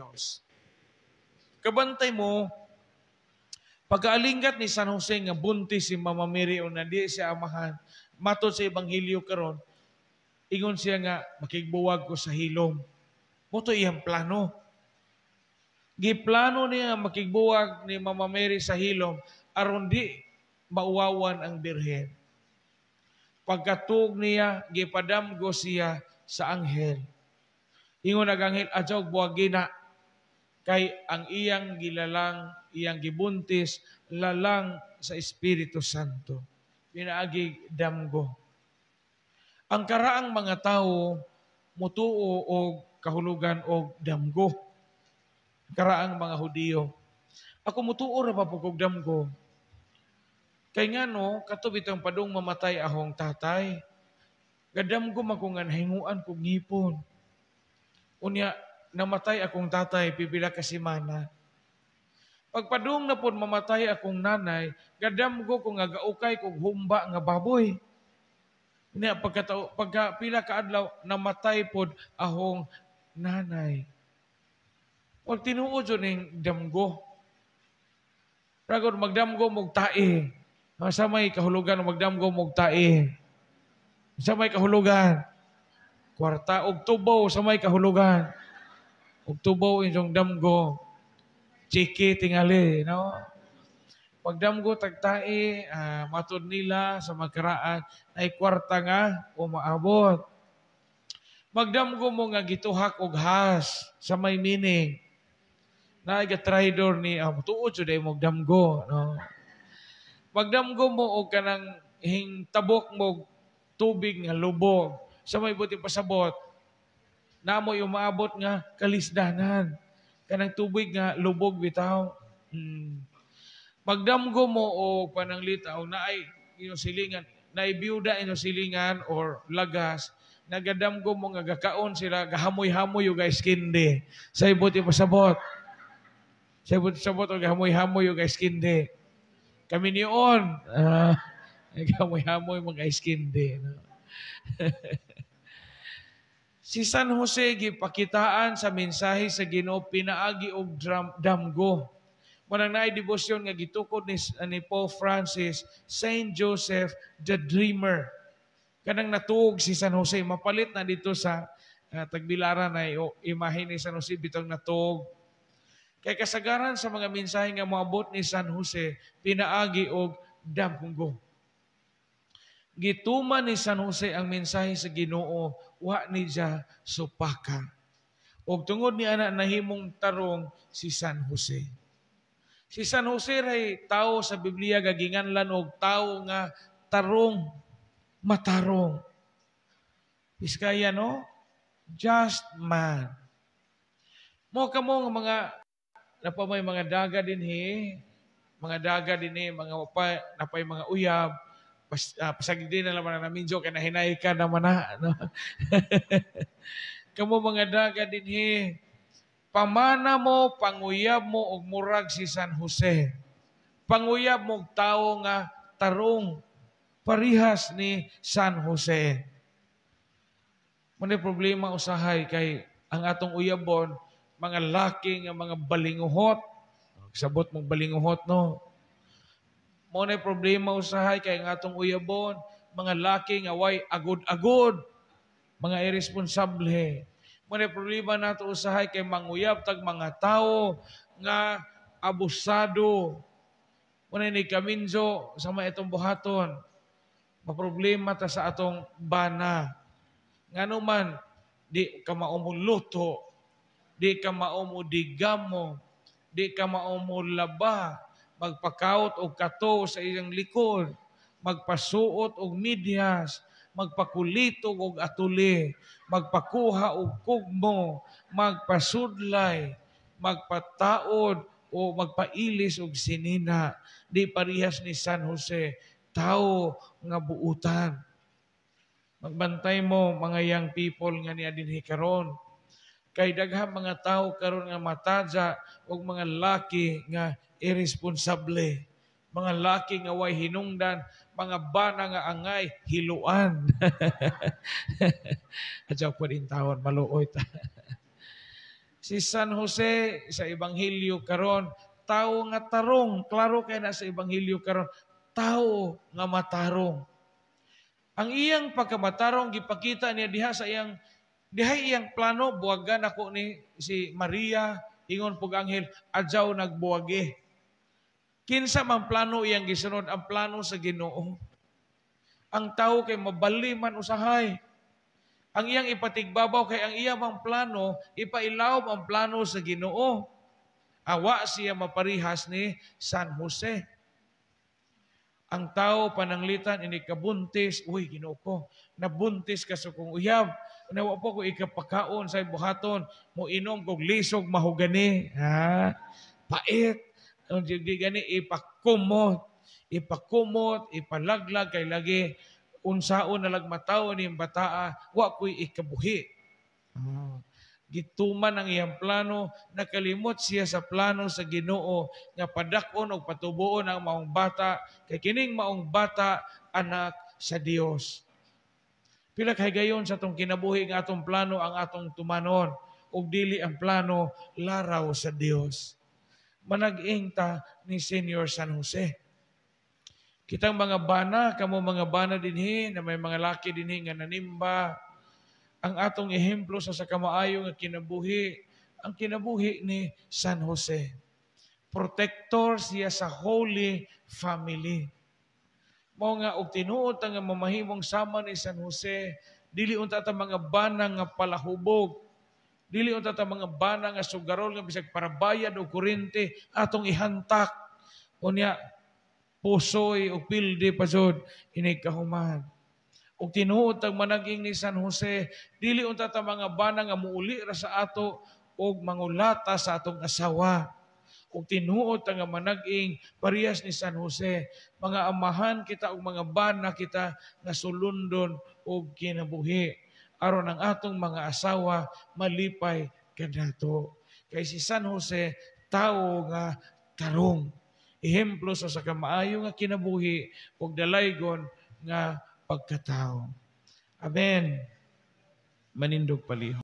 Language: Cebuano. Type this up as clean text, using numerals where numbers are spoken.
Dios. Kabantay mo, pagkaalinggat ni San Jose nga buntis si Mama Mary o nandi siya amahan, matod sa Ebanghelyo karon, ingon siya nga makigbuwag ko sa hilom. Mao to iyang plano. Giplano niya makigbuwag ni Mama Mary sa hilom aron di mauwawan ang birhen. Pagkatug niya, gipadamgo siya sa anghel. Ingon ang anghel, "Adyaw buwagina kay ang iyang gilalang, iyang gibuntis, lalang sa Espiritu Santo." Pinaagi damgo. Ang karaang mga tao mutuo og kahulugan og damgo. Karaang mga Hudiyo. Ako, mutuo ra pa og damgo. Kay ngano, kato bitong padung mamatay ahong tatay, gadamgo man ko nga nahinguan kog ngipon. Unya, namatay akong tatay pipila ka semana. Pagpadung na pod mamatay akong nanay, gadamgo ko nga gaukay kog humba nga baboy. Unya, pagka pila ka adlaw, namatay pod ahong nanay. Wag tinuod jud ning damgo. Ragod magdamgo mog tae. Sa may kahulugan magdamgo mog tae? Sa may kahulugan? Kwarta og tubaw, sa may kahulugan? Og tubaw inyong damgo. Chiki tingali, no? Pagdamgo tagtae, matud nila sa magkaraan ay kwarta nga umaabot. Magdamgo mo nga gituhak og has, sa may meaning? Naay ga traidor ni tuod jud ay magdamgo, no? Magdamgo mo og kanang hingtabok mo tubig nga lubog, sa may buti pasabot? Namoy umaabot nga kalisdanan. Kanang tubig nga lubog bitaw. Magdamgo mo o pananglita o naay inyong silingan, naay biyuda inyong silingan or lagas, nagadamgo mo nga gakaon sila, gahamoy-hamoy og ice candy. Sa ibuti pasabot? Sa ibuti pasabot o gahamoy-hamoy og ice candy? Kami niyon, gahamoy-hamoy mga ice candy. No? Si San Jose gipakitaan sa mensahe sa Ginoo pinaagi og damgo. Manang naay debosyon nga gitukod ni Pope Francis, Saint Joseph the Dreamer. Kanang natuog si San Jose, mapalit na dito sa Tagbilaran ay o, imahe ni San Jose bitong natuog. Kay kasagaran sa mga mensahe nga moabot ni San Jose pinaagi og damgo. Gituman ni San Jose ang mensahe sa Ginoo, wa ni siya supaka. Og tungod ni ana nahimong tarong si San Jose. Si San Jose ray tao sa Biblia gaginganlan og tao nga tarong, matarong. Biskaya, no? Just man. Mo kamo nga mga napamay mga daga dinhi, mga daga dinhi, mga pa, napay mga uyab, pasagdi na naman na minjo kay nahinay ka naman na. No? Kamo mga daga dinhi, pamana mo, panguyab mo og murag si San Jose. Panguyab mo og tawo nga tarong, parihas ni San Jose. Muna problema usahay kay ang atong uyabon, mga laki nga mga balinguhot. Sabot mong balinguhot, no? Mo na problema usahay kay ang atong uyabon, mga laki nga way agod-agod, mga irresponsable. Mo na problema nato usahay kay manguyab tag mga tawo nga abusado. Mo na ni kaminzo sa mga itong buhaton. Maproblema ta sa atong bana. Ngano man, di ka mao luto, di ka mao digamo, di ka mao laba, magpakaot og kato sa iyang likod, magpasuot og medyas, magpakulitog og atuli, magpakuha og kugmo, magpasudlay, magpataod o magpailis og sinina. Di parihas ni San Jose, tao nga buutan. Magbantay mo mga young people nga niya dinhi karon. Kay daghang mga tao karon nga matadya og mga laki nga irresponsable. Mga laki nga way hinungdan, mga bana nga angay hiluan. Adyaw po din tawon, maluoy ta. Si San Jose sa Ebanghelyo karon, tawo nga tarong, klaro kay na sa Ebanghelyo karon, tawo nga matarong. Ang iyang pagkamatarong gipakita niya diha sa iyang diha iyang plano, buwagan ako ni si Maria, ingon pug anghel, adyaw nagbuwagi. Kinsa man plano iyang gisunod? Ang plano sa Ginoo. Ang tao kay mabali man usahay. Ang iyang ipatigbabaw kay ang iyang mang plano, ipailawom ang plano sa Ginoo. Awa siya maparihas ni San Jose. Ang tao pananglitan ini kabuntis, uy Ginoo ko, nabuntis ka sa kong uyab, nawa po ko ikapakaon sa buhaton, mo inom kog lisog mahugani, ha? Pait. Ang di gani ipakumot, ipakumot, ipalaglag kay lagi unsaon na mataw ni bataa, wa ko'y ikabuhi. Gituman ang iyang plano, nakalimot siya sa plano sa Ginoo nga padak-on og patubuon ang maong bata, kay kining maong bata anak sa Dios. Pila kay gayon sa atong kinabuhi nga atong plano ang atong tumanon ug dili ang plano laraw sa Dios. Manag-ing ta ni Senior San Jose. Kitang mga bana, kamo mga bana dinhi na may mga laki dinhi nga nanimba, ang atong ehemplo sa kamaayo nga kinabuhi, ang kinabuhi ni San Jose. Protector siya sa Holy Family. Mao nga og tinuod ta nga mamahimong sama ni San Jose, dili unta ta mga bana nga palahubog, dili unta ta mga bana nga sugarol nga bisag parabayad o kuryente atong ihantak. Unya pusoy o pildi pa jud inig kahuman. Og tinuod tag managing ni San Jose, dili unta ta mga bana nga muuli ra sa ato og mangulata sa atong asawa. Og tinuod ta nga managing parehas ni San Jose, mga amahan kita og mga bana kita nga sulundon og kinabuhi aron ang atong mga asawa malipay kanato. Kay si San Jose tawo nga tarong, ehemplo sa kamaayo nga kinabuhi og dalaygon nga pagkatao. Amen. Manindog palihog.